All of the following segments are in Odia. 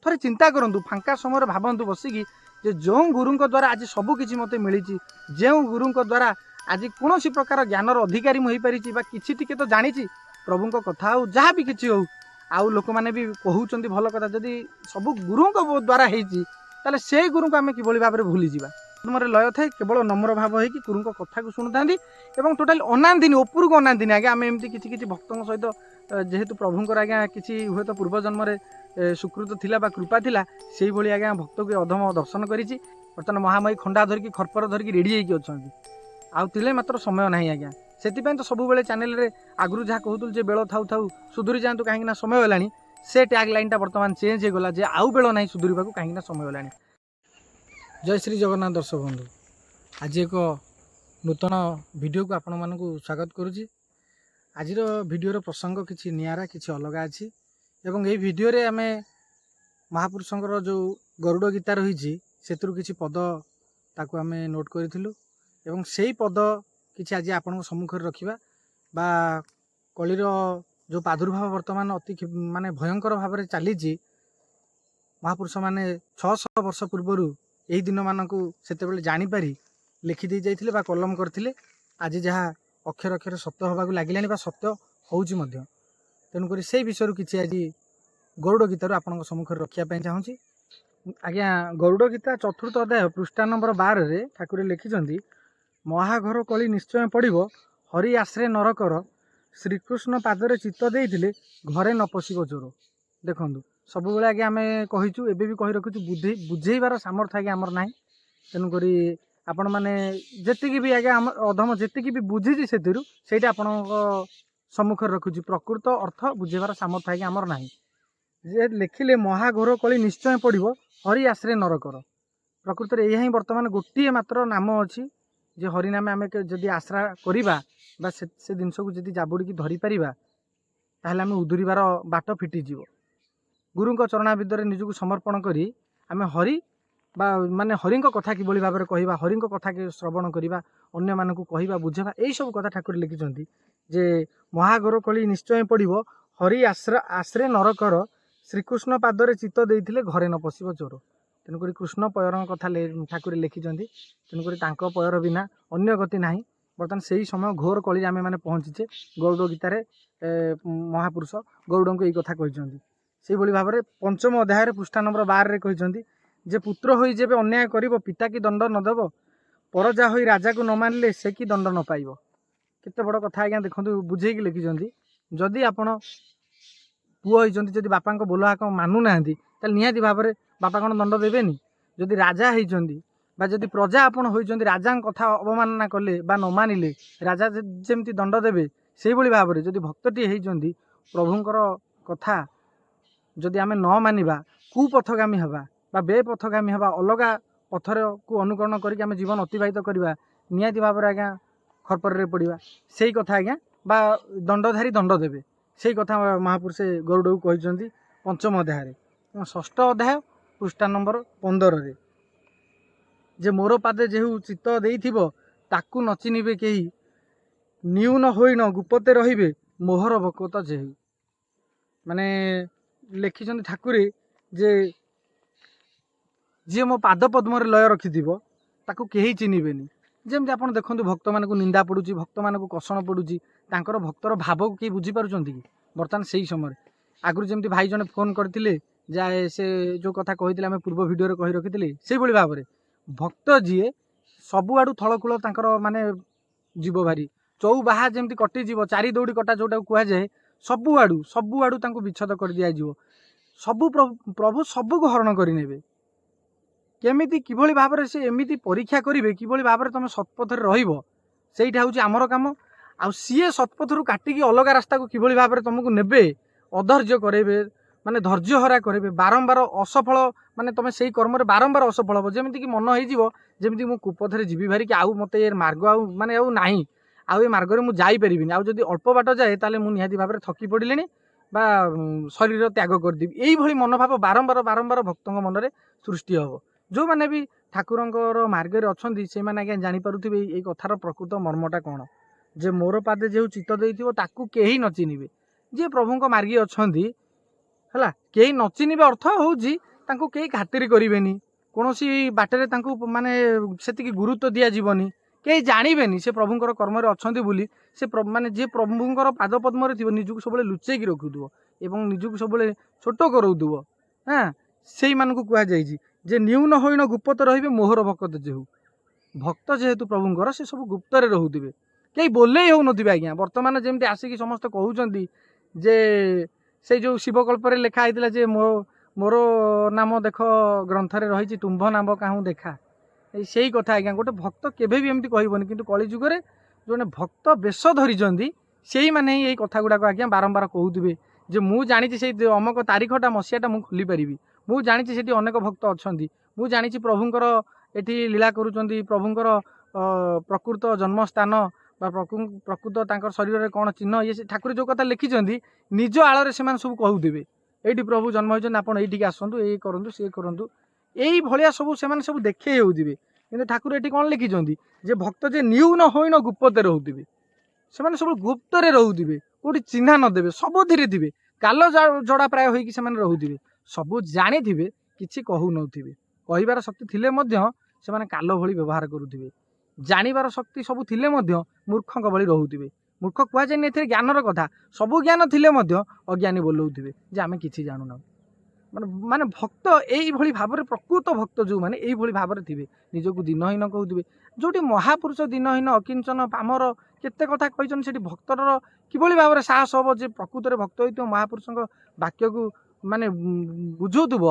ଥରେ ଚିନ୍ତା କରନ୍ତୁ, ଫାଙ୍କା ସମୟରେ ଭାବନ୍ତୁ ବସିକି ଯେ ଯେଉଁ ଗୁରୁଙ୍କ ଦ୍ୱାରା ଆଜି ସବୁ କିଛି ମୋତେ ମିଳିଛି, ଯେଉଁ ଗୁରୁଙ୍କ ଦ୍ୱାରା ଆଜି କୌଣସି ପ୍ରକାର ଜ୍ଞାନର ଅଧିକାରୀ ମୁଁ ହେଇପାରିଛି ବା କିଛି ଟିକେ ତ ଜାଣିଛି ପ୍ରଭୁଙ୍କ କଥା ହଉ, ଯାହା ବି କିଛି ହଉ, ଆଉ ଲୋକମାନେ ବି କହୁଛନ୍ତି ଭଲ କଥା, ଯଦି ସବୁ ଗୁରୁଙ୍କ ଦ୍ୱାରା ହେଇଛି ତାହେଲେ ସେଇ ଗୁରୁଙ୍କୁ ଆମେ କିଭଳି ଭାବରେ ଭୁଲିଯିବା? ତୁମର ଲୟ ଥାଏ, କେବଳ ନମ୍ର ଭାବ ହେଇକି ଗୁରୁଙ୍କ କଥାକୁ ଶୁଣୁଥାନ୍ତି ଏବଂ ଟୋଟାଲି ଅନାନ୍ତିନି, ଉପରକୁ ଅନାନ୍ତିନି। ଆଜ୍ଞା, ଆମେ ଏମିତି କିଛି କିଛି ଭକ୍ତଙ୍କ ସହିତ, ଯେହେତୁ ପ୍ରଭୁଙ୍କର ଆଜ୍ଞା କିଛି ହୁଏତ ପୂର୍ବଜନ୍ମରେ ସୁକୃତ ଥିଲା ବା କୃପା ଥିଲା, ସେଇଭଳି ଆଜ୍ଞା ଭକ୍ତକୁ ଅଧମ ଦର୍ଶନ କରିଛି। ବର୍ତ୍ତମାନ ମହାମୟୀ ଖଣ୍ଡା ଧରିକି, ଖର୍ପର ଧରିକି ରେଡ଼ି ହେଇକି ଅଛନ୍ତି, ଆଉ ଥିଲେ ମାତ୍ର ସମୟ ନାହିଁ ଆଜ୍ଞା। ସେଥିପାଇଁ ତ ସବୁବେଳେ ଚ୍ୟାନେଲରେ ଆଗରୁ ଯାହା କହୁଥିଲୁ ଯେ ବେଳ ଥାଉ ଥାଉ ସୁଧୁରି ଯାଆନ୍ତୁ, କାହିଁକିନା ସମୟ ହେଲାଣି, ସେ ଟ୍ୟାଗ୍ ଲାଇନ୍ଟା ବର୍ତ୍ତମାନ ଚେଞ୍ଜ ହେଇଗଲା ଯେ ଆଉ ବେଳ ନାହିଁ ସୁଧୁରିବାକୁ, କାହିଁକିନା ସମୟ ହେଲାଣି। ଜୟ ଶ୍ରୀ ଜଗନ୍ନାଥ ଦର୍ଶକ ବନ୍ଧୁ, ଆଜି ଏକ ନୂତନ ଭିଡ଼ିଓକୁ ଆପଣମାନଙ୍କୁ ସ୍ୱାଗତ କରୁଛି। ଆଜିର ଭିଡ଼ିଓର ପ୍ରସଙ୍ଗ କିଛି ନିଆରା, କିଛି ଅଲଗା ଅଛି ଏବଂ ଏହି ଭିଡ଼ିଓରେ ଆମେ ମହାପୁରୁଷଙ୍କର ଯେଉଁ ଗରୁଡ଼ ଗୀତା ରହିଛି ସେଥିରୁ କିଛି ପଦ ତାକୁ ଆମେ ନୋଟ୍ କରିଥିଲୁ ଏବଂ ସେଇ ପଦ କିଛି ଆଜି ଆପଣଙ୍କ ସମ୍ମୁଖରେ ରଖିବା ବା କଳିର ଯେଉଁ ପ୍ରାଦୁର୍ଭାବ ବର୍ତ୍ତମାନ ଅତି ମାନେ ଭୟଙ୍କର ଭାବରେ ଚାଲିଛି, ମହାପୁରୁଷମାନେ 600 ବର୍ଷ ପୂର୍ବରୁ ଏହି ଦିନମାନଙ୍କୁ ସେତେବେଳେ ଜାଣିପାରି ଲେଖିଦେଇ ଯାଇଥିଲେ ବା କଲମ କରିଥିଲେ। ଆଜି ଯାହା ଅକ୍ଷର ଅକ୍ଷର ସତ୍ୟ ହେବାକୁ ଲାଗିଲାଣି ବା ସତ୍ୟ ହେଉଛି ମଧ୍ୟ। ତେଣୁକରି ସେଇ ବିଷୟରୁ କିଛି ଆଜି ଗରୁଡ଼ ଗୀତାରୁ ଆପଣଙ୍କ ସମ୍ମୁଖରେ ରଖିବା ପାଇଁ ଚାହୁଁଛି। ଆଜ୍ଞା, ଗରୁଡ଼ ଗୀତା ଚତୁର୍ଥ ଅଧ୍ୟାୟ ପୃଷ୍ଠା ନମ୍ବର 12ରେ ଠାକୁରେ ଲେଖିଛନ୍ତି, ମହାଘୋର କଳି ନିଶ୍ଚୟ ପଡ଼ିବ, ହରି ଆଶ୍ରେ ନରକର, ଶ୍ରୀକୃଷ୍ଣ ପାଦରେ ଚିତ୍ତ ଦେଇଥିଲେ ଘରେ ନ ପଶିବ ଚୋର। ଦେଖନ୍ତୁ, ସବୁବେଳେ ଆଜ୍ଞା ଆମେ କହିଛୁ, ଏବେ ବି କହି ରଖୁଛୁ, ବୁଝେଇବାର ସାମର୍ଥ୍ୟ ଆଜ୍ଞା ଆମର ନାହିଁ। ତେଣୁକରି ଆପଣମାନେ ଯେତିକି ବି ଆଜ୍ଞା ଆମ ଅଧମ ଯେତିକି ବି ବୁଝିଛି ସେଥିରୁ ସେଇଟା ଆପଣଙ୍କ ସମ୍ମୁଖରେ ରଖୁଛି। ପ୍ରକୃତ ଅର୍ଥ ବୁଝେଇବାର ସାମର୍ଥ୍ୟ ଆଜ୍ଞା ଆମର ନାହିଁ। ଯେ ଲେଖିଲେ ମହାଘୋର କଳି ନିଶ୍ଚୟ ପଡ଼ିବ, ହରି ଆଶ୍ରେ ନରକର। ପ୍ରକୃତରେ ଏହା ହିଁ ବର୍ତ୍ତମାନ ଗୋଟିଏ ମାତ୍ର ନାମ ଅଛି ଯେ ହରିନାମେ ଆମେ ଯଦି ଆଶ୍ରା କରିବା ବା ସେ ଜିନିଷକୁ ଯଦି ଜାବୁଡ଼ିକି ଧରିପାରିବା, ତାହେଲେ ଆମେ ଉଧୁରିବାର ବାଟ ଫିଟିଯିବ। ଗୁରୁଙ୍କ ଚରଣାବିନ୍ଦରେ ନିଜକୁ ସମର୍ପଣ କରି ଆମେ ହରି ବା ମାନେ ହରିଙ୍କ କଥା କିଭଳି ଭାବରେ କହିବା, ହରିଙ୍କ କଥା ଶ୍ରବଣ କରିବା, ଅନ୍ୟମାନଙ୍କୁ କହିବା, ବୁଝେଇବା, ଏଇସବୁ କଥା ଠାକୁର ଲେଖିଛନ୍ତି ଯେ ମହାଘୋର କଳି ନିଶ୍ଚୟ ପଡ଼ିବ, ହରି ଆଶ୍ରେ ନରକର, ଶ୍ରୀକୃଷ୍ଣ ପାଦରେ ଚିତ୍ତ ଦେଇଥିଲେ ଘରେ ନ ପଶିବ ଚୋର। ତେଣୁକରି କୃଷ୍ଣ ପୟରଙ୍କ କଥା ଠାକୁରେ ଲେଖିଛନ୍ତି। ତେଣୁକରି ତାଙ୍କ ପୟର ବିନା ଅନ୍ୟ ଗତି ନାହିଁ। ବର୍ତ୍ତମାନ ସେଇ ସମୟ ଘୋର କଳିରେ ଆମେମାନେ ପହଞ୍ଚିଛେ। ଗରୁଡ଼ ଗୀତାରେ ମହାପୁରୁଷ ଗରୁଡ଼ଙ୍କୁ ଏଇ କଥା କହିଛନ୍ତି। ସେଇଭଳି ଭାବରେ ପଞ୍ଚମ ଅଧ୍ୟାୟରେ ପୃଷ୍ଠା ନମ୍ବର 12ରେ କହିଛନ୍ତି ଯେ ପୁତ୍ର ହୋଇ ଯେବେ ଅନ୍ୟାୟ କରିବ, ପିତା କି ଦଣ୍ଡ ନ ଦେବ, ପରଜା ହୋଇ ରାଜାକୁ ନ ମାନିଲେ ସେ କି ଦଣ୍ଡ ନ ପାଇବ। କେତେ ବଡ଼ କଥା ଆଜ୍ଞା, ଦେଖନ୍ତୁ ବୁଝେଇକି ଲେଖିଛନ୍ତି। ଯଦି ଆପଣ ପୁଅ ହେଇଛନ୍ତି, ଯଦି ବାପାଙ୍କ ବୋଲହାକ ମାନୁନାହାନ୍ତି, ତାହେଲେ ନିହାତି ଭାବରେ ବାପା କ'ଣ ଦଣ୍ଡ ଦେବେନି? ଯଦି ରାଜା ହେଇଛନ୍ତି ବା ଯଦି ପ୍ରଜା ଆପଣ ହୋଇଛନ୍ତି, ରାଜାଙ୍କ କଥା ଅବମାନନା କଲେ ବା ନ ମାନିଲେ ରାଜା ଯେମିତି ଦଣ୍ଡ ଦେବେ, ସେଇଭଳି ଭାବରେ ଯଦି ଭକ୍ତଟିଏ ହେଇଛନ୍ତି, ପ୍ରଭୁଙ୍କର କଥା ଯଦି ଆମେ ନ ମାନିବା, କୁପଥଗାମୀ ହେବା ବା ବେପଥଗାମୀ ହେବା, ଅଲଗା ପଥରକୁ ଅନୁକରଣ କରିକି ଆମେ ଜୀବନ ଅତିବାହିତ କରିବା, ନିହାତି ଭାବରେ ଆଜ୍ଞା ଖରପରରେ ପଡ଼ିବା। ସେଇ କଥା ଆଜ୍ଞା ବା ଦଣ୍ଡଧାରୀ ଦଣ୍ଡ ଦେବେ, ସେଇ କଥା ମହାପୁରୁଷ ଗରୁଡ଼କୁ କହିଛନ୍ତି ପଞ୍ଚମ ଅଧ୍ୟାୟରେ। ଏବଂ ଷଷ୍ଠ ଅଧ୍ୟାୟ ପୃଷ୍ଠା ନମ୍ବର 15ରେ ଯେ ମୋର ପାଦେ ଯେହୁ ଚିତ୍ତ ଦେଇଥିବ, ତାକୁ ନ ଚିହ୍ନିବେ କେହି, ନ୍ୟୁନ ହୋଇଣ ଗୁପତେ ରହିବେ, ମୋହର ଭକତ ଯେହୁ। ମାନେ ଲେଖିଛନ୍ତି ଠାକୁରେ ଯେ ଯିଏ ମୋ ପାଦ ପଦ୍ମରେ ଲୟ ରଖିଥିବ ତାକୁ କେହି ଚିହ୍ନିବେନି। ଯେମିତି ଆପଣ ଦେଖନ୍ତୁ, ଭକ୍ତମାନଙ୍କୁ ନିନ୍ଦା ପଡ଼ୁଛି, ଭକ୍ତମାନଙ୍କୁ କଷଣ ପଡ଼ୁଛି, ତାଙ୍କର ଭକ୍ତର ଭାବକୁ କେହି ବୁଝିପାରୁଛନ୍ତି କି ବର୍ତ୍ତମାନ ସେଇ ସମୟରେ? ଆଗରୁ ଯେମିତି ଭାଇ ଜଣେ ଫୋନ୍ କରିଥିଲେ, ଯା ସେ ଯେଉଁ କଥା କହିଥିଲେ ଆମେ ପୂର୍ବ ଭିଡ଼ିଓରେ କହି ରଖିଥିଲେ, ସେଇଭଳି ଭାବରେ ଭକ୍ତ ଯିଏ ସବୁଆଡ଼ୁ ଥଳକୂଳ ତାଙ୍କର ମାନେ ଯିବ ଭାରି, ଚଉବାହା ଯେମିତି କଟିଯିବ, ଚାରି ଦୌଡ଼ି କଟା ଯେଉଁଟାକୁ କୁହାଯାଏ, ସବୁଆଡ଼ୁ ତାଙ୍କୁ ବିଚ୍ଛେଦ କରିଦିଆଯିବ। ସବୁ ପ୍ରଭୁ ସବୁକୁ ହରଣ କରିନେବେ। କେମିତି କିଭଳି ଭାବରେ ସେ ଏମିତି ପରୀକ୍ଷା କରିବେ, କିଭଳି ଭାବରେ ତୁମେ ସତ୍ପଥରେ ରହିବ, ସେଇଟା ହେଉଛି ଆମର କାମ। ଆଉ ସିଏ ସତ୍ପଥରୁ କାଟିକି ଅଲଗା ରାସ୍ତାକୁ କିଭଳି ଭାବରେ ତୁମକୁ ନେବେ, ଅଧୈର୍ଯ୍ୟ କରାଇବେ, ମାନେ ଧୈର୍ଯ୍ୟ ହରା କରିବେ, ବାରମ୍ବାର ଅସଫଳ, ମାନେ ତୁମେ ସେଇ କର୍ମରେ ବାରମ୍ବାର ଅସଫଳ ହେବ, ଯେମିତିକି ମନ ହେଇଯିବ ଯେମିତି ମୁଁ କୁପଥରେ ଯିବି ଭାରିକି, ଆଉ ମୋତେ ଏ ମାର୍ଗ ଆଉ ମାନେ ଆଉ ନାହିଁ, ଆଉ ଏ ମାର୍ଗରେ ମୁଁ ଯାଇପାରିବିନି, ଆଉ ଯଦି ଅଳ୍ପ ବାଟ ଯାଏ ତାହେଲେ ମୁଁ ନିହାତି ଭାବରେ ଥକି ପଡ଼ିଲିଣି ବା ଶରୀର ତ୍ୟାଗ କରିଦେବି। ଏଇଭଳି ମନୋଭାବ ବାରମ୍ବାର ବାରମ୍ବାର ଭକ୍ତଙ୍କ ମନରେ ସୃଷ୍ଟି ହେବ। ଯେଉଁମାନେ ବି ଠାକୁରଙ୍କର ମାର୍ଗରେ ଅଛନ୍ତି ସେମାନେ ଆଜ୍ଞା ଜାଣିପାରୁଥିବେ ଏଇ କଥାର ପ୍ରକୃତ ମର୍ମଟା କ'ଣ, ଯେ ମୋର ପାଦେ ଯେଉଁ ଚିତ୍ତ ଦେଇଥିବ ତାକୁ କେହି ନ ଚିହ୍ନିବେ। ଯିଏ ପ୍ରଭୁଙ୍କ ମାର୍ଗୀ ଅଛନ୍ତି, ହେଲା, କେହି ନ ଚିହ୍ନିବେ ଅର୍ଥ ହେଉଛି ତାଙ୍କୁ କେହି ଖାତିରି କରିବେନି, କୌଣସି ବାଟରେ ତାଙ୍କୁ ମାନେ ସେତିକି ଗୁରୁତ୍ୱ ଦିଆଯିବନି, କେହି ଜାଣିବେନି ସେ ପ୍ରଭୁଙ୍କର କର୍ମରେ ଅଛନ୍ତି ବୋଲି। ସେ ମାନେ ଯିଏ ପ୍ରଭୁଙ୍କର ପାଦ ପଦ୍ମରେ ଥିବ, ନିଜକୁ ସବୁବେଳେ ଲୁଚେଇକି ରଖୁଥିବ ଏବଂ ନିଜକୁ ସବୁବେଳେ ଛୋଟ କରଉଥିବ, ହଁ, ସେଇମାନଙ୍କୁ କୁହାଯାଇଛି ଯେ ନ୍ୟୁନ ହୋଇଣ ଗୁପତ ରହିବେ ମୋହର ଭକତ ଯେହୁ। ଭକ୍ତ ଯେହେତୁ ପ୍ରଭୁଙ୍କର, ସେ ସବୁ ଗୁପ୍ତରେ ରହୁଥିବେ, କେହି ବୋଲେଇ ହେଉନଥିବେ ଆଜ୍ଞା। ବର୍ତ୍ତମାନ ଯେମିତି ଆସିକି ସମସ୍ତେ କହୁଛନ୍ତି ଯେ ସେଇ ଯେଉଁ ଶିବକଳ୍ପରେ ଲେଖା ହେଇଥିଲା ଯେ ମୋର ନାମ ଦେଖ ଗ୍ରନ୍ଥରେ ରହିଛି, ତୁମ୍ଭ ନାମ କାହୁଁ ଦେଖା, ଏଇ ସେଇ କଥା ଆଜ୍ଞା। ଗୋଟେ ଭକ୍ତ କେବେ ବି ଏମିତି କହିବନି, କିନ୍ତୁ କଳିଯୁଗରେ ଜଣେ ଭକ୍ତ ବେଶ ଧରିଛନ୍ତି, ସେଇମାନେ ହିଁ ଏଇ କଥା ଗୁଡ଼ାକ ଆଜ୍ଞା ବାରମ୍ବାର କହୁଥିବେ ଯେ ମୁଁ ଜାଣିଛି ସେଇ ଅମକ ତାରିଖଟା ମସିହାଟା ମୁଁ ଖୋଲିପାରିବି, ମୁଁ ଜାଣିଛି ସେଠି ଅନେକ ଭକ୍ତ ଅଛନ୍ତି, ମୁଁ ଜାଣିଛି ପ୍ରଭୁଙ୍କର ଏଠି ଲୀଳା କରୁଛନ୍ତି, ପ୍ରଭୁଙ୍କର ପ୍ରକୃତ ଜନ୍ମସ୍ଥାନ ବା ପ୍ରକୃତ ତାଙ୍କର ଶରୀରରେ କ'ଣ ଚିହ୍ନ ଇଏ ସେ ଠାକୁର ଯେଉଁ କଥା ଲେଖିଛନ୍ତି, ନିଜ ଆଳରେ ସେମାନେ ସବୁ କହୁଥିବେ ଏଇଠି ପ୍ରଭୁ ଜନ୍ମ ହୋଇଛନ୍ତି, ଆପଣ ଏଇଠିକି ଆସନ୍ତୁ, ଏଇ କରନ୍ତୁ, ସିଏ କରନ୍ତୁ, ଏଇଭଳିଆ ସବୁ ସେମାନେ ସବୁ ଦେଖେଇ ହେଉଥିବେ। କିନ୍ତୁ ଠାକୁର ଏଠି କ'ଣ ଲେଖିଛନ୍ତି ଯେ ଭକ୍ତ ଯେ ନ୍ୟୁନ ହୋଇଣ ଗୁପ୍ତରେ ରହୁଥିବେ, ସେମାନେ ସବୁ ଗୁପ୍ତରେ ରହୁଥିବେ, କେଉଁଠି ଚିହ୍ନା ନ ଦେବେ, ସବୁଥିରେ ଥିବେ, କାଲ ଜଡ଼ା ପ୍ରାୟ ହୋଇକି ସେମାନେ ରହୁଥିବେ, ସବୁ ଜାଣିଥିବେ, କିଛି କହୁନଥିବେ, କହିବାର ଶକ୍ତି ଥିଲେ ମଧ୍ୟ ସେମାନେ କାଲ ଭଳି ବ୍ୟବହାର କରୁଥିବେ, ଜାଣିବାର ଶକ୍ତି ସବୁ ଥିଲେ ମଧ୍ୟ ମୂର୍ଖଙ୍କ ଭଳି ରହୁଥିବେ। ମୂର୍ଖ କୁହାଯାଏନି ଏଥିରେ, ଜ୍ଞାନର କଥା, ସବୁ ଜ୍ଞାନ ଥିଲେ ମଧ୍ୟ ଅଜ୍ଞାନୀ ବୋଲଉଥିବେ ଯେ ଆମେ କିଛି ଜାଣୁନାହୁଁ। ମାନେ ମାନେ ଭକ୍ତ ଏଇଭଳି ଭାବରେ, ପ୍ରକୃତ ଭକ୍ତ ଯେଉଁମାନେ ଏଇଭଳି ଭାବରେ ଥିବେ, ନିଜକୁ ଦିନହୀନ କହୁଥିବେ। ଯେଉଁଠି ମହାପୁରୁଷ ଦିନହୀନ, ଅକିଞ୍ଚନ, ପାମର କେତେ କଥା କହିଛନ୍ତି, ସେଠି ଭକ୍ତର କିଭଳି ଭାବରେ ସାହସ ହେବ ଯେ ପ୍ରକୃତରେ ଭକ୍ତ ହେଇଥିବ, ମହାପୁରୁଷଙ୍କ ବାକ୍ୟକୁ ମାନେ ବୁଝଉଥିବ,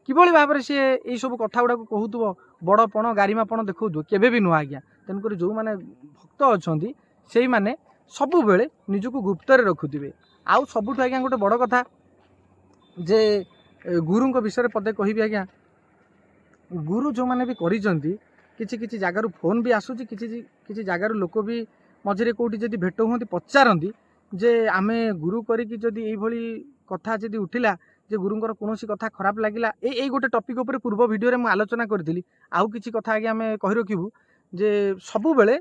କିଭଳି ଭାବରେ ସିଏ ଏଇସବୁ କଥା ଗୁଡ଼ାକୁ କହୁଥିବ, ବଡ଼ପଣ ଗାରିମାପଣ ଦେଖାଉଥିବ? କେବେ ବି ନୁହଁ ଆଜ୍ଞା। ତେଣୁକରି ଯେଉଁମାନେ ଭକ୍ତ ଅଛନ୍ତି, ସେଇମାନେ ସବୁବେଳେ ନିଜକୁ ଗୁପ୍ତରେ ରଖୁଥିବେ। ଆଉ ସବୁଠୁ ଆଜ୍ଞା ଗୋଟେ ବଡ଼ କଥା ଯେ ଗୁରୁଙ୍କ ବିଷୟରେ ପଦେ କହିବି ଆଜ୍ଞା। ଗୁରୁ ଯେଉଁମାନେ ବି କରିଛନ୍ତି, କିଛି କିଛି ଜାଗାରୁ ଫୋନ୍ ବି ଆସୁଛି, କିଛି କିଛି ଜାଗାରୁ ଲୋକ ବି ମଝିରେ କେଉଁଠି ଯଦି ଭେଟ ହୁଅନ୍ତି ପଚାରନ୍ତି ଯେ ଆମେ ଗୁରୁ କରିକି ଯଦି ଏଇଭଳି କଥା ଯଦି ଉଠିଲା ଯେ ଗୁରୁଙ୍କର କୌଣସି କଥା ଖରାପ ଲାଗିଲା, ଏଇ ଗୋଟେ ଟପିକ୍ ଉପରେ ପୂର୍ବ ଭିଡ଼ିଓରେ ମୁଁ ଆଲୋଚନା କରିଥିଲି। ଆଉ କିଛି କଥା ଆଜ୍ଞା ଆମେ କହି ରଖିବୁ ଯେ ସବୁବେଳେ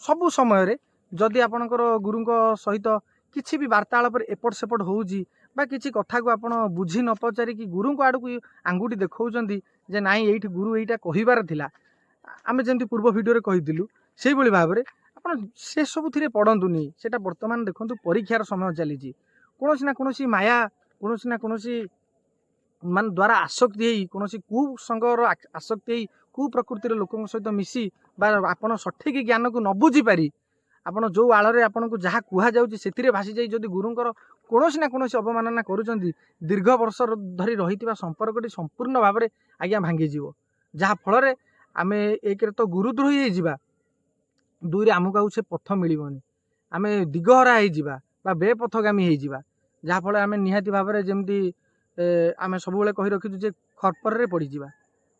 ସବୁ ସମୟରେ ଯଦି ଆପଣଙ୍କର ଗୁରୁଙ୍କ ସହିତ କିଛି ବି ବାର୍ତ୍ତାଳାପରେ ଏପଟ ସେପଟ ହେଉଛି ବା କିଛି କଥାକୁ ଆପଣ ବୁଝି ନ ପଚାରିକି ଗୁରୁଙ୍କ ଆଡ଼କୁ ଆଙ୍ଗୁଠି ଦେଖାଉଛନ୍ତି ଯେ ନାଇଁ ଏଇଠି ଗୁରୁ ଏଇଟା କହିବାର ଥିଲା, ଆମେ ଯେମିତି ପୂର୍ବ ଭିଡ଼ିଓରେ କହିଥିଲୁ, ସେଇଭଳି ଭାବରେ ଆପଣ ସେସବୁଥିରେ ପଡ଼ନ୍ତୁନି। ସେଇଟା ବର୍ତ୍ତମାନ ଦେଖନ୍ତୁ ପରୀକ୍ଷାର ସମୟ ଚାଲିଛି। କୌଣସି ନା କୌଣସି ମାୟା, କୌଣସି ନା କୌଣସି ମାନେ ଦ୍ୱାରା ଆସକ୍ତି ହେଇ, କୌଣସି କୁସଙ୍ଗର ଆସକ୍ତି ହେଇ, କୁପ୍ରକୃତିର ଲୋକଙ୍କ ସହିତ ମିଶି ବା ଆପଣ ସଠିକ୍ ଜ୍ଞାନକୁ ନ ବୁଝିପାରି ଆପଣ ଯେଉଁ ଆଳରେ ଆପଣଙ୍କୁ ଯାହା କୁହାଯାଉଛି ସେଥିରେ ଭାସିଯାଇ ଯଦି ଗୁରୁଙ୍କର କୌଣସି ନା କୌଣସି ଅବମାନନା କରୁଛନ୍ତି, ଦୀର୍ଘ ବର୍ଷ ଧରି ରହିଥିବା ସମ୍ପର୍କଟି ସମ୍ପୂର୍ଣ୍ଣ ଭାବରେ ଆଜ୍ଞା ଭାଙ୍ଗିଯିବ। ଯାହାଫଳରେ ଆମେ ଏକରେ ତ ଗୁରୁଦ୍ରୋହୀ ହେଇଯିବା, ଦୁଇରେ ଆମକୁ ଆଉ ସେ ପଥ ମିଳିବନି, ଆମେ ଦିଗହରା ହେଇଯିବା ବା ବେପଥଗାମୀ ହେଇଯିବା। ଯାହାଫଳରେ ଆମେ ନିହାତି ଭାବରେ ଯେମିତି ଆମେ ସବୁବେଳେ କହି ରଖିଛୁ ଯେ ଖର୍ପରରେ ପଡ଼ିଯିବା।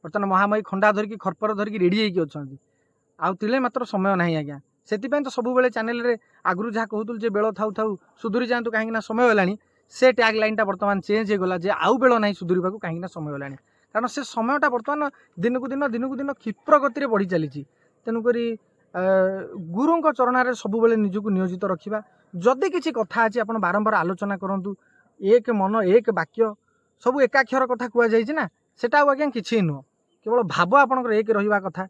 ବର୍ତ୍ତମାନ ମହାମାୟୀ ଖଣ୍ଡା ଧରିକି, ଖର୍ପର ଧରିକି ରେଡ଼ି ହେଇକି ଅଛନ୍ତି, ଆଉ ତିଳେ ମାତ୍ର ସମୟ ନାହିଁ ଆଜ୍ଞା। ସେଥିପାଇଁ ତ ସବୁବେଳେ ଚ୍ୟାନେଲରେ ଆଗରୁ ଯାହା କହୁଥିଲୁ ଯେ ବେଳ ଥାଉ ଥାଉ ସୁଧୁରି ଯାଆନ୍ତୁ, କାହିଁକିନା ସମୟ ହେଲାଣି, ସେ ଟ୍ୟାଗ୍ ଲାଇନ୍ଟା ବର୍ତ୍ତମାନ ଚେଞ୍ଜ ହେଇଗଲା ଯେ ଆଉ ବେଳ ନାହିଁ ସୁଧୁରିବାକୁ, କାହିଁକିନା ସମୟ ହେଲାଣି। କାରଣ ସେ ସମୟଟା ବର୍ତ୍ତମାନ ଦିନକୁ ଦିନ ଦିନକୁ ଦିନ କ୍ଷିପ୍ର ଗତିରେ ବଢ଼ି ଚାଲିଛି। ତେଣୁକରି ଗୁରୁଙ୍କ ଚରଣରେ ସବୁବେଳେ ନିଜକୁ ନିୟୋଜିତ ରଖିବା। ଯଦି କିଛି କଥା ଅଛି ଆପଣ ବାରମ୍ବାର ଆଲୋଚନା କରନ୍ତୁ। ଏକ ମନ ଏକ ବାକ୍ୟ, ସବୁ ଏକାକ୍ଷର କଥା କୁହାଯାଇଛି ନା, ସେଟା ଆଉ ଆଜ୍ଞା କିଛି ନୁହଁ। କେବଳ ଭାବ ଆପଣଙ୍କର ଏକ ରହିବା କଥା,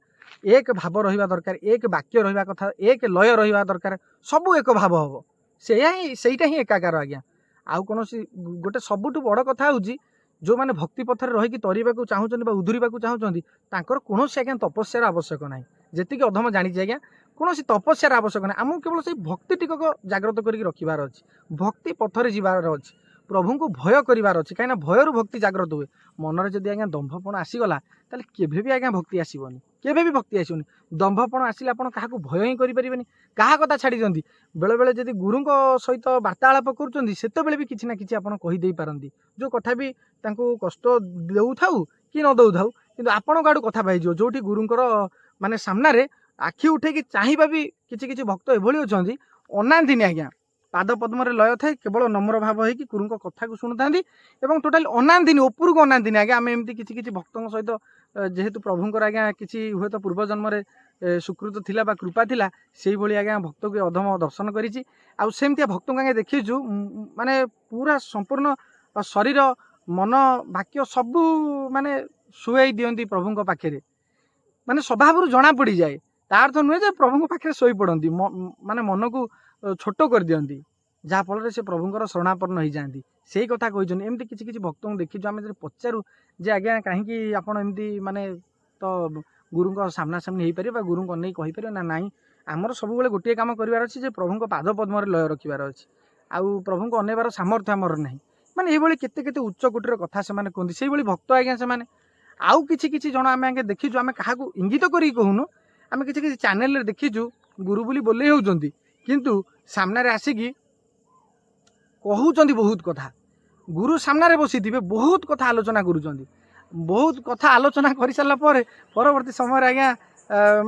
ଏକ ଭାବ ରହିବା ଦରକାର, ଏକ ବାକ୍ୟ ରହିବା କଥା, ଏକ ଲୟ ରହିବା ଦରକାର, ସବୁ ଏକ ଭାବ ହେବ, ସେଇଆ ହିଁ, ସେଇଟା ହିଁ ଏକାକାର ଆଜ୍ଞା। ଆଉ କୌଣସି ଗୋଟେ ସବୁଠୁ ବଡ଼ କଥା ହେଉଛି ଯେଉଁମାନେ ଭକ୍ତି ପଥରେ ରହିକି ତରିବାକୁ ଚାହୁଁଛନ୍ତି ବା ଉଧୁରିବାକୁ ଚାହୁଁଛନ୍ତି, ତାଙ୍କର କୌଣସି ଆଜ୍ଞା ତପସ୍ୟାର ଆବଶ୍ୟକ ନାହିଁ। ଯେତିକି ଅଧମ ଜାଣିଛି ଆଜ୍ଞା, କୌଣସି ତପସ୍ୟାର ଆବଶ୍ୟକ ନାହିଁ। ଆମକୁ କେବଳ ସେଇ ଭକ୍ତି ଟିକକ ଜାଗ୍ରତ କରିକି ରଖିବାର ଅଛି, ଭକ୍ତି ପଥରେ ଯିବାର ଅଛି, ପ୍ରଭୁଙ୍କୁ ଭୟ କରିବାର ଅଛି, କାହିଁକିନା ଭୟରୁ ଭକ୍ତି ଜାଗ୍ରତ ହୁଏ। ମନରେ ଯଦି ଆଜ୍ଞା ଦମ୍ଭପଣ ଆସିଗଲା, ତାହେଲେ କେବେ ବି ଆଜ୍ଞା ଭକ୍ତି ଆସିବନି, କେବେ ବି ଭକ୍ତି ଆସିବନି। ଦମ୍ଭପଣ ଆସିଲେ ଆପଣ କାହାକୁ ଭୟ ହିଁ କରିପାରିବେନି। କାହା କଥା ଛାଡ଼ିଛନ୍ତି, ବେଳେବେଳେ ଯଦି ଗୁରୁଙ୍କ ସହିତ ବାର୍ତ୍ତାଳାପ କରୁଛନ୍ତି, ସେତେବେଳେ ବି କିଛି ନା କିଛି ଆପଣ କହିଦେଇ ପାରନ୍ତି, ଯେଉଁ କଥା ବି ତାଙ୍କୁ କଷ୍ଟ ଦେଉଥାଉ କି ନ ଦେଉଥାଉ, କିନ୍ତୁ ଆପଣଙ୍କ ଆଡ଼ୁ କଥା ପାଇଯିବ। ଯେଉଁଠି ଗୁରୁଙ୍କର ମାନେ ସାମ୍ନାରେ ଆଖି ଉଠେଇକି ଚାହିଁବା ବି, କିଛି କିଛି ଭକ୍ତ ଏଭଳି ଅଛନ୍ତି ଅନାନ୍ତିନି ଆଜ୍ଞା, ପାଦ ପଦ୍ମରେ ଲୟ ଥାଏ, କେବଳ ନମ୍ର ଭାବ ହେଇକି ଗୁରୁଙ୍କ କଥାକୁ ଶୁଣୁଥାନ୍ତି ଏବଂ ଟୋଟାଲି ଅନାନ୍ତିନି, ଉପରକୁ ଅନାନ୍ତିନି ଆଜ୍ଞା। ଆମେ ଏମିତି କିଛି କିଛି ଭକ୍ତଙ୍କ ସହିତ, ଯେହେତୁ ପ୍ରଭୁଙ୍କର ଆଜ୍ଞା କିଛି ହୁଏତ ପୂର୍ବ ଜନ୍ମରେ ସୁକୃତ ଥିଲା ବା କୃପା ଥିଲା, ସେଇଭଳି ଆଜ୍ଞା ଭକ୍ତକୁ ଅଧମ ଦର୍ଶନ କରିଛି। ଆଉ ସେମିତିଆ ଭକ୍ତଙ୍କୁ ଆଜ୍ଞା ଦେଖିଛୁ, ମାନେ ପୁରା ସମ୍ପୂର୍ଣ୍ଣ ଶରୀର ମନ ବାକ୍ୟ ସବୁ ମାନେ ଶୁଆଇ ଦିଅନ୍ତି ପ୍ରଭୁଙ୍କ ପାଖରେ, ମାନେ ସ୍ୱଭାବରୁ ଜଣା ପଡ଼ିଯାଏ। ତା ଅର୍ଥ ନୁହେଁ ଯେ ପ୍ରଭୁଙ୍କ ପାଖରେ ଶୋଇପଡ଼ନ୍ତି, ମାନେ ମନକୁ ଛୋଟ କରିଦିଅନ୍ତି, ଯାହାଫଳରେ ସେ ପ୍ରଭୁଙ୍କର ଶରଣାପନ୍ନ ହେଇଯାଆନ୍ତି। ସେଇ କଥା କହିଛନ୍ତି। ଏମିତି କିଛି କିଛି ଭକ୍ତଙ୍କୁ ଦେଖିଛୁ ଆମେ, ଯଦି ପଚାରୁ ଯେ ଆଜ୍ଞା କାହିଁକି ଆପଣ ଏମିତି, ମାନେ ତ ଗୁରୁଙ୍କ ସାମ୍ନାସାମ୍ନି ହେଇପାରିବେ ବା ଗୁରୁଙ୍କୁ ଅନେଇ କହିପାରିବେ ନା ନାହିଁ, ଆମର ସବୁବେଳେ ଗୋଟିଏ କାମ କରିବାର ଅଛି ଯେ ପ୍ରଭୁଙ୍କ ପାଦ ପଦ୍ମରେ ଲୟ ରଖିବାର ଅଛି, ଆଉ ପ୍ରଭୁଙ୍କୁ ଅନେଇବାର ସାମର୍ଥ୍ୟ ଆମର ନାହିଁ। ମାନେ ଏଇଭଳି କେତେ କେତେ ଉଚ୍ଚ କୋଟିର କଥା ସେମାନେ କୁହନ୍ତି। ସେଇଭଳି ଭକ୍ତ ଆଜ୍ଞା ସେମାନେ। ଆଉ କିଛି କିଛି ଜଣ ଆମେ ଆଜ୍ଞା ଦେଖିଛୁ, ଆମେ କାହାକୁ ଇଙ୍ଗିତ କରିକି କହୁନୁ, ଆମେ କିଛି କିଛି ଚ୍ୟାନେଲରେ ଦେଖିଛୁ ଗୁରୁ ବୋଲି ବୋଲେଇ ହେଉଛନ୍ତି, କିନ୍ତୁ ସାମ୍ନାରେ ଆସିକି କହୁଛନ୍ତି ବହୁତ କଥା। ଗୁରୁ ସାମ୍ନାରେ ବସିଥିବେ, ବହୁତ କଥା ଆଲୋଚନା କରୁଛନ୍ତି। ବହୁତ କଥା ଆଲୋଚନା କରିସାରିଲା ପରେ ପରବର୍ତ୍ତୀ ସମୟରେ ଆଜ୍ଞା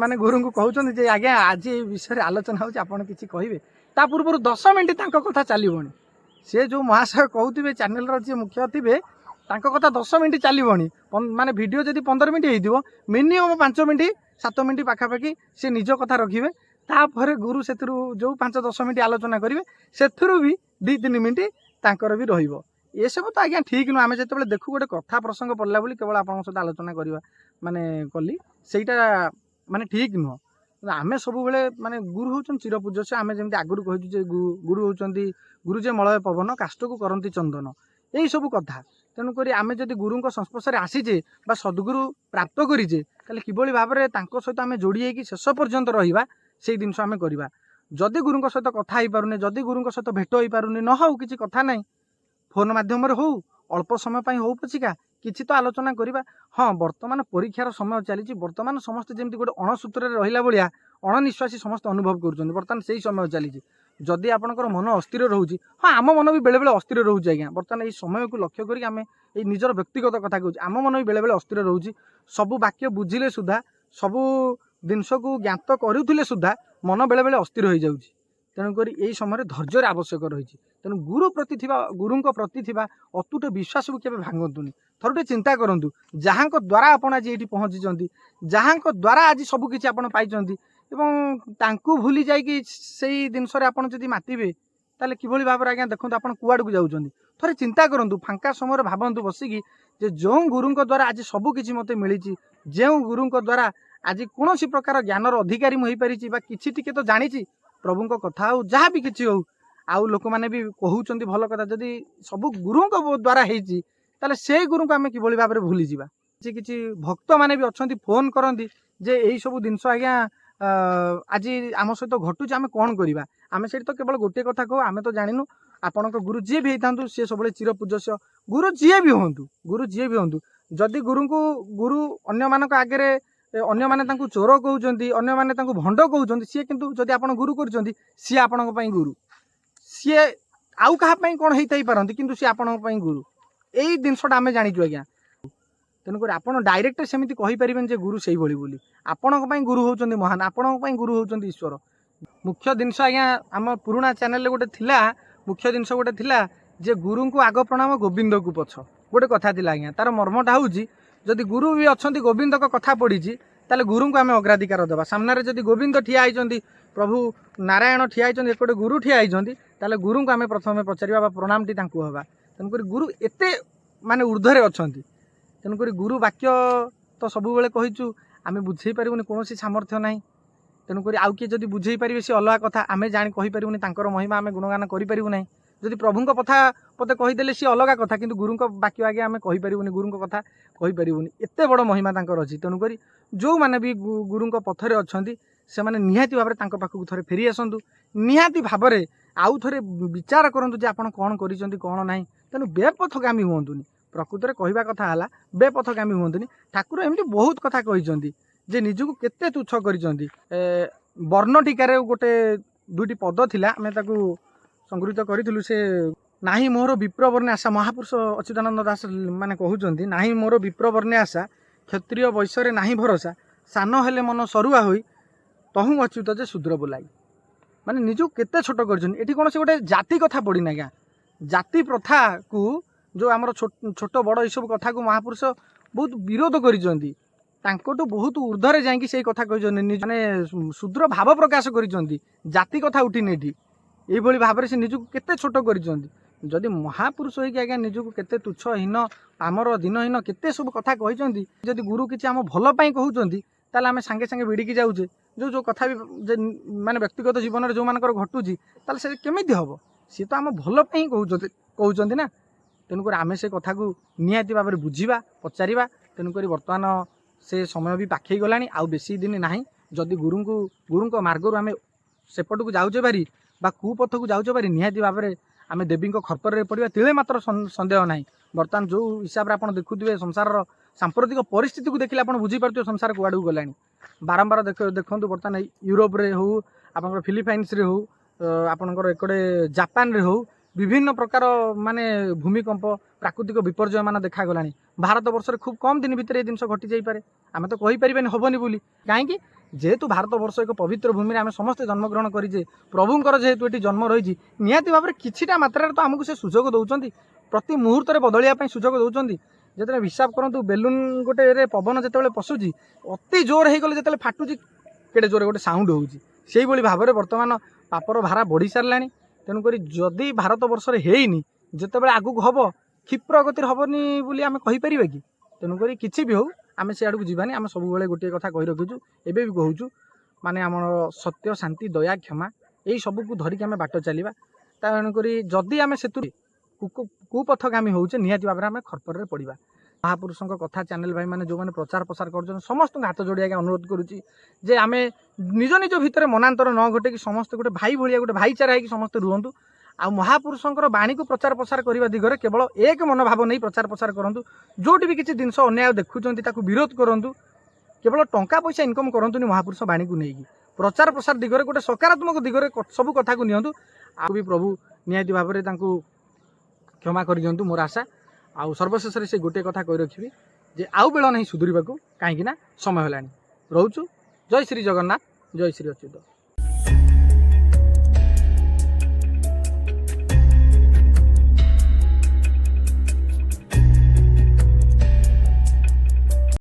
ମାନେ ଗୁରୁଙ୍କୁ କହୁଛନ୍ତି ଯେ ଆଜ୍ଞା ଆଜି ଏଇ ବିଷୟରେ ଆଲୋଚନା ହେଉଛି, ଆପଣ କିଛି କହିବେ? ତା ପୂର୍ବରୁ 10 ମିନିଟ୍ ତାଙ୍କ କଥା ଚାଲିବଣି। ସେ ଯେଉଁ ମହାଶୟ କହୁଥିବେ, ଚ୍ୟାନେଲର ଯିଏ ମୁଖ୍ୟ ଥିବେ, ତାଙ୍କ କଥା 10 ମିନିଟ୍ ଚାଲିବଣି। ମାନେ ଭିଡ଼ିଓ ଯଦି 15 ମିନିଟ୍ ହେଇଥିବ, ମିନିମମ୍ 5 ମିନିଟ୍ 7 ମିନିଟ୍ ପାଖାପାଖି ସେ ନିଜ କଥା ରଖିବେ। ତାପରେ ଗୁରୁ ସେଥିରୁ ଯେଉଁ 5-10 ମିନିଟ୍ ଆଲୋଚନା କରିବେ, ସେଥିରୁ ବି 2-3 ମିନିଟ୍ ତାଙ୍କର ବି ରହିବ। ଏସବୁ ତ ଆଜ୍ଞା ଠିକ୍ ନୁହଁ। ଆମେ ଯେତେବେଳେ ଦେଖୁ, ଗୋଟେ କଥା ପ୍ରସଙ୍ଗ ପଡ଼ିଲା ବୋଲି କେବଳ ଆପଣଙ୍କ ସହିତ ଆଲୋଚନା କରିବା ମାନେ କଲି, ସେଇଟା ମାନେ ଠିକ୍ ନୁହଁ। କିନ୍ତୁ ଆମେ ସବୁବେଳେ ମାନେ ଗୁରୁ ହେଉଛନ୍ତି ଚିରପୂଜ୍ୟ। ଆମେ ଯେମିତି ଆଗରୁ କହିଛୁ ଯେ ଗୁରୁ ହେଉଛନ୍ତି ଗୁରୁ ଯେ ମଳୟ ପବନ, କାଷ୍ଠକୁ କରନ୍ତି ଚନ୍ଦନ, ଏଇସବୁ କଥା। ତେଣୁକରି ଆମେ ଯଦି ଗୁରୁଙ୍କ ସଂସ୍ପର୍ଶରେ ଆସିଛେ ବା ସଦ୍ଗୁରୁ ପ୍ରାପ୍ତ କରିଛେ, ତାହେଲେ କିଭଳି ଭାବରେ ତାଙ୍କ ସହିତ ଆମେ ଯୋଡ଼ି ହେଇକି ଶେଷ ପର୍ଯ୍ୟନ୍ତ ରହିବା, ସେଇ ଜିନିଷ ଆମେ କରିବା। ଯଦି ଗୁରୁଙ୍କ ସହିତ କଥା ହେଇପାରୁନେ, ଯଦି ଗୁରୁଙ୍କ ସହିତ ଭେଟ ହେଇପାରୁନି, ନ ହଉ କିଛି କଥା ନାହିଁ, ଫୋନ୍ ମାଧ୍ୟମରେ ହଉ, ଅଳ୍ପ ସମୟ ପାଇଁ ହଉ ପଛିକା, କିଛି ତ ଆଲୋଚନା କରିବା। ହଁ, ବର୍ତ୍ତମାନ ପରୀକ୍ଷାର ସମୟ ଚାଲିଛି। ବର୍ତ୍ତମାନ ସମସ୍ତେ ଯେମିତି ଗୋଟେ ଅଣସୂତ୍ରରେ ରହିଲା ଭଳିଆ ଅଣନିଶ୍ୱାସୀ ସମସ୍ତେ ଅନୁଭବ କରୁଛନ୍ତି। ବର୍ତ୍ତମାନ ସେଇ ସମୟ ଚାଲିଛି। ଯଦି ଆପଣଙ୍କର ମନ ଅସ୍ଥିର ରହୁଛି, ହଁ, ଆମ ମନ ବି ବେଳେବେଳେ ଅସ୍ଥିର ରହୁଛି ଆଜ୍ଞା। ବର୍ତ୍ତମାନ ଏଇ ସମୟକୁ ଲକ୍ଷ୍ୟ କରିକି ଆମେ ଏଇ ନିଜର ବ୍ୟକ୍ତିଗତ କଥା କହୁଛୁ। ଆମ ମନ ବି ବେଳେବେଳେ ଅସ୍ଥିର ରହୁଛି। ସବୁ ବାକ୍ୟ ବୁଝିଲେ ସୁଦ୍ଧା, ସବୁ ଜିନିଷକୁ ଜ୍ଞାତ କରୁଥିଲେ ସୁଦ୍ଧା ମନ ବେଳେବେଳେ ଅସ୍ଥିର ହୋଇଯାଉଛି। ତେଣୁକରି ଏଇ ସମୟରେ ଧୈର୍ଯ୍ୟର ଆବଶ୍ୟକ ରହିଛି। ତେଣୁ ଗୁରୁ ପ୍ରତି ଥିବା, ଗୁରୁଙ୍କ ପ୍ରତି ଥିବା ଅତୁଟ ବିଶ୍ୱାସକୁ କେବେ ଭାଙ୍ଗନ୍ତୁନି। ଥରୁଟେ ଚିନ୍ତା କରନ୍ତୁ, ଯାହାଙ୍କ ଦ୍ୱାରା ଆପଣ ଆଜି ଏଇଠି ପହଞ୍ଚିଛନ୍ତି, ଯାହାଙ୍କ ଦ୍ୱାରା ଆଜି ସବୁ କିଛି ଆପଣ ପାଇଛନ୍ତି, ଏବଂ ତାଙ୍କୁ ଭୁଲି ଯାଇକି ସେଇ ଜିନିଷରେ ଆପଣ ଯଦି ମାତିବେ, ତାହେଲେ କିଭଳି ଭାବରେ ଆଜ୍ଞା ଦେଖନ୍ତୁ ଆପଣ କୁଆଡ଼କୁ ଯାଉଛନ୍ତି। ଥରେ ଚିନ୍ତା କରନ୍ତୁ, ଫାଙ୍କା ସମୟରେ ଭାବନ୍ତୁ ବସିକି ଯେ ଯେଉଁ ଗୁରୁଙ୍କ ଦ୍ୱାରା ଆଜି ସବୁ କିଛି ମୋତେ ମିଳିଛି, ଯେଉଁ ଗୁରୁଙ୍କ ଦ୍ୱାରା ଆଜି କୌଣସି ପ୍ରକାର ଜ୍ଞାନର ଅଧିକାରୀ ମୁଁ ହେଇପାରିଛି ବା କିଛି ଟିକେ ତ ଜାଣିଛି ପ୍ରଭୁଙ୍କ କଥା ହଉ, ଯାହା ବି କିଛି ହଉ, ଆଉ ଲୋକମାନେ ବି କହୁଛନ୍ତି ଭଲ କଥା, ଯଦି ସବୁ ଗୁରୁଙ୍କ ଦ୍ୱାରା ହେଇଛି, ତାହେଲେ ସେଇ ଗୁରୁଙ୍କୁ ଆମେ କିଭଳି ଭାବରେ ଭୁଲିଯିବା? କିଛି କିଛି ଭକ୍ତମାନେ ବି ଅଛନ୍ତି, ଫୋନ୍ କରନ୍ତି ଯେ ଏଇସବୁ ଜିନିଷ ଆଜ୍ଞା ଆଜି ଆମ ସହିତ ଘଟୁଛି, ଆମେ କ'ଣ କରିବା? ଆମେ ସେଇଠି ତ କେବଳ ଗୋଟିଏ କଥା କହୁ, ଆମେ ତ ଜାଣିନୁ, ଆପଣଙ୍କ ଗୁରୁ ଯିଏ ବି ହେଇଥାନ୍ତୁ, ସିଏ ସବୁବେଳେ ଚିରପୂଜସ୍ୟ। ଗୁରୁ ଯିଏ ବି ହୁଅନ୍ତୁ, ଗୁରୁ ଯିଏ ବି ହୁଅନ୍ତୁ, ଯଦି ଗୁରୁଙ୍କୁ ଗୁରୁ ଅନ୍ୟମାନଙ୍କ ଆଗରେ ଅନ୍ୟମାନେ ତାଙ୍କୁ ଚୋର କହୁଛନ୍ତି, ଅନ୍ୟମାନେ ତାଙ୍କୁ ଭଣ୍ଡ କହୁଛନ୍ତି, ସିଏ କିନ୍ତୁ ଯଦି ଆପଣ ଗୁରୁ କରୁଛନ୍ତି, ସିଏ ଆପଣଙ୍କ ପାଇଁ ଗୁରୁ। ସିଏ ଆଉ କାହା ପାଇଁ କ'ଣ ହେଇଥାଇ ପାରନ୍ତି, କିନ୍ତୁ ସିଏ ଆପଣଙ୍କ ପାଇଁ ଗୁରୁ। ଏଇ ଜିନିଷଟା ଆମେ ଜାଣିଛୁ ଆଜ୍ଞା। ତେଣୁକରି ଆପଣ ଡାଇରେକ୍ଟ ସେମିତି କହିପାରିବେନି ଯେ ଗୁରୁ ସେଇଭଳି ବୋଲି। ଆପଣଙ୍କ ପାଇଁ ଗୁରୁ ହେଉଛନ୍ତି ମହାନ, ଆପଣଙ୍କ ପାଇଁ ଗୁରୁ ହେଉଛନ୍ତି ଈଶ୍ୱର। ମୁଖ୍ୟ ଜିନିଷ ଆଜ୍ଞା, ଆମ ପୁରୁଣା ଚ୍ୟାନେଲରେ ଗୋଟେ ଥିଲା, ମୁଖ୍ୟ ଜିନିଷ ଗୋଟେ ଥିଲା ଯେ ଗୁରୁଙ୍କୁ ଆଗ ପ୍ରଣାମ ଗୋବିନ୍ଦକୁ ପଛ, ଗୋଟେ କଥା ଥିଲା ଆଜ୍ଞା। ତାର ମର୍ମଟା ହେଉଛି, ଯଦି ଗୁରୁ ବି ଅଛନ୍ତି, ଗୋବିନ୍ଦଙ୍କ କଥା ପଡ଼ିଛି, ତାହେଲେ ଗୁରୁଙ୍କୁ ଆମେ ଅଗ୍ରାଧିକାର ଦେବା। ସାମ୍ନାରେ ଯଦି ଗୋବିନ୍ଦ ଠିଆ ହେଇଛନ୍ତି, ପ୍ରଭୁ ନାରାୟଣ ଠିଆ ହେଇଛନ୍ତି, ଏପଟେ ଗୁରୁ ଠିଆ ହେଇଛନ୍ତି, ତାହେଲେ ଗୁରୁଙ୍କୁ ଆମେ ପ୍ରଥମେ ପଚାରିବା ବା ପ୍ରଣାମଟି ତାଙ୍କୁ ହେବା। ତେଣୁକରି ଗୁରୁ ଏତେ ମାନେ ଉର୍ଦ୍ଧ୍ୱରେ ଅଛନ୍ତି। ତେଣୁକରି ଗୁରୁ ବାକ୍ୟ ତ ସବୁବେଳେ କହିଛୁ, ଆମେ ବୁଝେଇ ପାରିବୁନି, କୌଣସି ସାମର୍ଥ୍ୟ ନାହିଁ। ତେଣୁକରି ଆଉ କିଏ ଯଦି ବୁଝେଇ ପାରିବେ ସେ ଅଲଗା କଥା, ଆମେ ଜାଣି କହିପାରିବୁନି। ତାଙ୍କର ମହିମା ଆମେ ଗୁଣଗାନ କରିପାରିବୁ ନାହିଁ। ଯଦି ପ୍ରଭୁଙ୍କ କଥା ପଦେ କହିଦେଲେ ସିଏ ଅଲଗା କଥା, କିନ୍ତୁ ଗୁରୁଙ୍କ ବାକ୍ୟ ଆଜ୍ଞା ଆମେ କହିପାରିବୁନି, ଗୁରୁଙ୍କ କଥା କହିପାରିବୁନି। ଏତେ ବଡ଼ ମହିମା ତାଙ୍କର ଅଛି। ତେଣୁକରି ଯେଉଁମାନେ ବି ଗୁରୁଙ୍କ ପଥରେ ଅଛନ୍ତି, ସେମାନେ ନିହାତି ଭାବରେ ତାଙ୍କ ପାଖକୁ ଥରେ ଫେରି ଆସନ୍ତୁ। ନିହାତି ଭାବରେ ଆଉ ଥରେ ବିଚାର କରନ୍ତୁ ଯେ ଆପଣ କ'ଣ କରିଛନ୍ତି, କ'ଣ ନାହିଁ। ତେଣୁ ବେପଥଗାମୀ ହୁଅନ୍ତୁନି। ପ୍ରକୃତରେ କହିବା କଥା ହେଲା, ବେପଥଗାମୀ ହୁଅନ୍ତୁନି। ଠାକୁର ଏମିତି ବହୁତ କଥା କହିଛନ୍ତି ଯେ ନିଜକୁ କେତେ ତୁଚ୍ଛ କରିଛନ୍ତି। ବର୍ଣ୍ଣ ଟୀକାରେ ଗୋଟେ ଦୁଇଟି ପଦ ଥିଲା, ଆମେ ତାକୁ ସଂଗୃହୀତ କରିଥିଲୁ। ସେ ନାହିଁ ମୋର ବିପ୍ରବର୍ଣ୍ଣେ ଆଶା, ମହାପୁରୁଷ ଅଚ୍ୟୁତାନନ୍ଦ ଦାସ ମାନେ କହୁଛନ୍ତି, ନାହିଁ ମୋର ବିପ୍ରବର୍ଣ୍ଣେ ଆଶା, କ୍ଷତ୍ରିୟ ବୈଶ୍ୟରେ ନାହିଁ ଭରସା, ସାନ ହେଲେ ମନ ସରୁଆ ହୋଇ ତହୁଁ ଅଚ୍ୟୁତ ଯେ ଶୂଦ୍ର ବୋଲାଇ। ମାନେ ନିଜକୁ କେତେ ଛୋଟ କରିଛନ୍ତି। ଏଠି କୌଣସି ଗୋଟେ ଜାତି କଥା ପଡ଼ିନି ଆଜ୍ଞା। ଜାତି ପ୍ରଥାକୁ, ଯେଉଁ ଆମର ଛୋଟ ବଡ଼ ଏସବୁ କଥାକୁ ମହାପୁରୁଷ ବହୁତ ବିରୋଧ କରିଛନ୍ତି। ତାଙ୍କଠୁ ବହୁତ ଉର୍ଦ୍ଧ୍ୱରେ ଯାଇକି ସେଇ କଥା କହିଛନ୍ତି, ମାନେ ଶୂଦ୍ର ଭାବ ପ୍ରକାଶ କରିଛନ୍ତି। ଜାତି କଥା ଉଠିନି ଏଠି। ଏଇଭଳି ଭାବରେ ସେ ନିଜକୁ କେତେ ଛୋଟ କରିଛନ୍ତି। ଯଦି ମହାପୁରୁଷ ହେଇକି ଆଜ୍ଞା ନିଜକୁ କେତେ ତୁଚ୍ଛ, ହୀନ, ଆମର ଦିନହୀନ କେତେ ସବୁ କଥା କହିଛନ୍ତି, ଯଦି ଗୁରୁ କିଛି ଆମ ଭଲ ପାଇଁ କହୁଛନ୍ତି, ତାହେଲେ ଆମେ ସାଙ୍ଗେ ସାଙ୍ଗେ ଭିଡ଼ିକି ଯାଉଛେ। ଯେଉଁ ଯେଉଁ କଥା ବି ଯେ ମାନେ ବ୍ୟକ୍ତିଗତ ଜୀବନରେ ଯେଉଁମାନଙ୍କର ଘଟୁଛି, ତାହେଲେ ସେ କେମିତି ହେବ? ସିଏ ତ ଆମ ଭଲ ପାଇଁ କହୁଛନ୍ତି ନା। ତେଣୁକରି ଆମେ ସେ କଥାକୁ ନିହାତି ଭାବରେ ବୁଝିବା, ପଚାରିବା। ତେଣୁକରି ବର୍ତ୍ତମାନ ସେ ସମୟ ବି ପାଖେଇ ଗଲାଣି, ଆଉ ବେଶୀ ଦିନ ନାହିଁ। ଯଦି ଗୁରୁଙ୍କ ମାର୍ଗରୁ ଆମେ ସେପଟକୁ ଯାଉଛେ ଭାରି ବା କୁପଥକୁ ଯାଉଛେ ଭାରି, ନିହାତି ଭାବରେ ଆମେ ଦେବୀଙ୍କ ଖର୍ପରରେ ପଡ଼ିବା, ତିଳେ ମାତ୍ର ସନ୍ଦେହ ନାହିଁ। ବର୍ତ୍ତମାନ ଯେଉଁ ହିସାବରେ ଆପଣ ଦେଖୁଥିବେ, ସଂସାରର ସାମ୍ପ୍ରତିକ ପରିସ୍ଥିତିକୁ ଦେଖିଲେ ଆପଣ ବୁଝିପାରୁଥିବେ ସଂସାର କୁଆଡ଼କୁ ଗଲାଣି। ବାରମ୍ବାର ଦେଖନ୍ତୁ, ବର୍ତ୍ତମାନ ୟୁରୋପରେ ହେଉ, ଆପଣଙ୍କର ଫିଲିପାଇନ୍ସରେ ହେଉ, ଆପଣଙ୍କର ଏକଡ଼େ ଜାପାନରେ ହେଉ, ବିଭିନ୍ନ ପ୍ରକାର ମାନେ ଭୂମିକମ୍ପ, ପ୍ରାକୃତିକ ବିପର୍ଯ୍ୟୟ ମାନ ଦେଖାଗଲାଣି। ଭାରତ ବର୍ଷରେ ଖୁବ୍ କମ୍ ଦିନ ଭିତରେ ଏ ଜିନିଷ ଘଟି ଯାଇପାରେ। ଆମେ ତ କହିପାରିବାନି ହେବନି ବୋଲି। କାହିଁକି? ଯେହେତୁ ଭାରତବର୍ଷ ଏକ ପବିତ୍ର ଭୂମିରେ ଆମେ ସମସ୍ତେ ଜନ୍ମଗ୍ରହଣ କରିଛେ, ପ୍ରଭୁଙ୍କର ଯେହେତୁ ଏଠି ଜନ୍ମ ରହିଛି, ନିହାତି ଭାବରେ କିଛିଟା ମାତ୍ରାରେ ତ ଆମକୁ ସେ ସୁଯୋଗ ଦେଉଛନ୍ତି, ପ୍ରତି ମୁହୂର୍ତ୍ତରେ ବଦଳିବା ପାଇଁ ସୁଯୋଗ ଦେଉଛନ୍ତି। ଯେତେବେଳେ ହିସାବ କରନ୍ତୁ, ବେଲୁନ ଗୋଟେରେ ପବନ ଯେତେବେଳେ ପଶୁଛି, ଅତି ଜୋର ହେଇଗଲେ ଯେତେବେଳେ ଫାଟୁଛି, କେଡ଼େ ଜୋରେ ଗୋଟେ ସାଉଣ୍ଡ ହେଉଛି, ସେଇଭଳି ଭାବରେ ବର୍ତ୍ତମାନ ପାପର ଭାରା ବଢ଼ି ସାରିଲାଣି। ତେଣୁକରି ଯଦି ଭାରତବର୍ଷରେ ହେଇନି, ଯେତେବେଳେ ଆଗକୁ ହେବ କ୍ଷିପ୍ର ଗତିରେ ହେବନି ବୋଲି ଆମେ କହିପାରିବା କି? ତେଣୁକରି କିଛି ବି ହେଉ, ଆମେ ସିଆଡ଼କୁ ଯିବାନି। ଆମେ ସବୁବେଳେ ଗୋଟିଏ କଥା କହି ରଖିଛୁ, ଏବେ ବି କହୁଛୁ, ମାନେ ଆମର ସତ୍ୟ, ଶାନ୍ତି, ଦୟା, କ୍ଷମା, ଏଇ ସବୁକୁ ଧରିକି ଆମେ ବାଟ ଚାଲିବା। ତେଣୁକରି ଯଦି ଆମେ ସେଥିରୁ କୁପଥଗାମୀ ହେଉଛେ, ନିହାତି ଭାବରେ ଆମେ ଖର୍ପରରେ ପଡ଼ିବା। ମହାପୁରୁଷଙ୍କ କଥା ଚ୍ୟାନେଲ ଭାଇମାନେ ଯେଉଁମାନେ ପ୍ରଚାର ପ୍ରସାର କରୁଛନ୍ତି, ସମସ୍ତଙ୍କୁ ହାତ ଯୋଡ଼ି ଆଜ୍ଞା ଅନୁରୋଧ କରୁଛି ଯେ ଆମେ ନିଜ ନିଜ ଭିତରେ ମନାନ୍ତର ନ ଘଟେଇକି ସମସ୍ତେ ଗୋଟେ ଭାଇ ଭଳିଆ, ଗୋଟେ ଭାଇଚାରା ହେଇକି ସମସ୍ତେ ରୁହନ୍ତୁ। ଆଉ ମହାପୁରୁଷଙ୍କର ବାଣୀକୁ ପ୍ରଚାର ପ୍ରସାର କରିବା ଦିଗରେ କେବଳ ଏକ ମନୋଭାବ ନେଇ ପ୍ରଚାର ପ୍ରସାର କରନ୍ତୁ। ଯେଉଁଠି ବି କିଛି ଜିନିଷ ଅନ୍ୟାୟ ଦେଖୁଛନ୍ତି, ତାକୁ ବିରୋଧ କରନ୍ତୁ। କେବଳ ଟଙ୍କା ପଇସା ଇନକମ୍ କରନ୍ତୁନି ମହାପୁରୁଷ ବାଣୀକୁ ନେଇକି। ପ୍ରଚାର ପ୍ରସାର ଦିଗରେ ଗୋଟେ ସକାରାତ୍ମକ ଦିଗରେ ସବୁ କଥାକୁ ନିଅନ୍ତୁ। ଆଉ ବି ପ୍ରଭୁ ନିହାତି ଭାବରେ ତାଙ୍କୁ କ୍ଷମା କରିଦିଅନ୍ତୁ, ମୋର ଆଶା। ଆଉ ସର୍ବଶେଷରେ ସେ ଗୋଟିଏ କଥା କହି ରଖିବି ଯେ ଆଉ ବେଳ ନାହିଁ ସୁଧୁରିବାକୁ, କାହିଁକି ନା ସମୟ ହେଲାଣି। ରହୁଛୁ। ଜୟ ଶ୍ରୀ ଜଗନ୍ନାଥ, ଜୟ ଶ୍ରୀ ଅଚ୍ୟୁତ।